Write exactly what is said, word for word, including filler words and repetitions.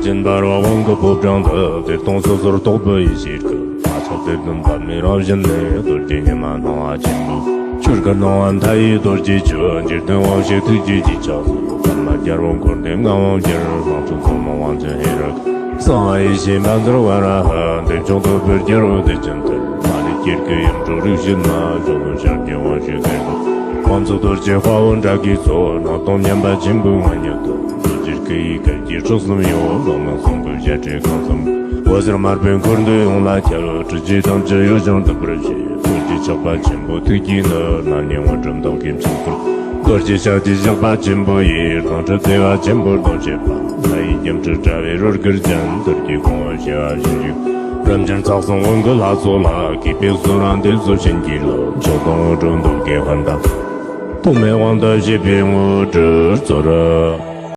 སྦྱིན་པ་རོ་དབང་གི་ཕོ་བྲང་དུ། གཏེར་སྟོང་སོ་སོར་རྟོག་པའི་ཡེ་ཤེས་སྐུ། ལྷ་ཚོགས་གཏེར་སྟོན་པདྨའི་རང་བཞིན་ནས། རྡོ་རྗེ་ཉི་མ་སྣང་བ་ཆེན་པོའི། ཆོས་སྐུ་སྣང་བ་མཐའ་ཡས་རྡོ་རྗེ་ཆོས། འཇིག་རྟེན་དབང་ཕྱུག་ཐུགས་རྗེའི་རྗེས་ཆགས་སུ། པདྨ་རྒྱལ་པོ་འཁོར་འདས་ལྔ་དབང་བསྒྱུར། དབང་ཕྱུག་ཚོགས་མང་དབང་ཆེན་ཧེ་རུ། གསང་བ་ཡེ་ཤེས་མཉྫུ་ཝ་ར་ཧ། འདས་མཆོག་ཐོབ་པའི་རྒྱལ་པོ་བདེ་ཆེན་ཐར། མ་ཎི་སྐྱེར་སྐྱེས་ཡུམ་གྲུ་རིགས་བཞི་མ། ཞོ་ལོ་ཤར་གྱི་དབང་ཕྱུག་གར་དུ། དབང་ཕྱུག་རྡོ་རྗེ་དཔའ་བོ་ཌཱ་ཀིའི་ཚོགས། སྣང་སྟོང་མཉམ་པ་ཆེན་པོའི་ངང་ཉིད་དུ། རྡོ་རྗེ་སྐུ་ཡི་གར་གྱིས་སྲོག་གསུམ་གཡོ། འགྲོ་ལྔ་གསུང་གི་བཤད་སྒྲས་ཁམས་གསུམ། འོད་ཟེར་དམར་པོས་འཁོར་འདས་ཡོངས་ལ་ཁྱབ། ཁྲོ་ཆུའི་དྭངས་བཅུད་གཡོ་ཞིང་འདུ་བར་བྱེད། རྡོ་རྗེ་ཆགས་པ་ཆེན་པོ་ཐུགས་ཀྱིས་ནི། རྣམ་གཉིས་དངོས་གྲུབ་མདོག་གི་མཆོག་ཏུ། རྡོ་རྗེ་ཞལ་གྱི་ཞགས་པ་ཆེན་པོ་ཡིས། དྭངས་འཕྲོས་བརྩེ་བ་ཆེན་པོར་གདུང་བྱེད་པ། ལྷ་ཡི་སྒྱུ་འཕྲུལ་དྲ་བའི་རོལ་གར་ཅན། དུར་གྱི་གོང་བུ་བྱེ་བ་བཞིན་བཞུགས། རིམ་བྱོན་ཚོགས་གསུམ་དབང་གི་ལྷ་ཚོགས་ལ། བསྐུལ་བའི་གསོལ་བ་འདེབས་སོ་བྱིན་གྱིས་རློབས། མཆོག་དང་དངོས་གྲུབ་མདོག་གི་དཔལ་དང་། ཐོགས་མེད་དབང་དུ་བྱེད་པའི་དངོས་གྲུབ་སྩོལ།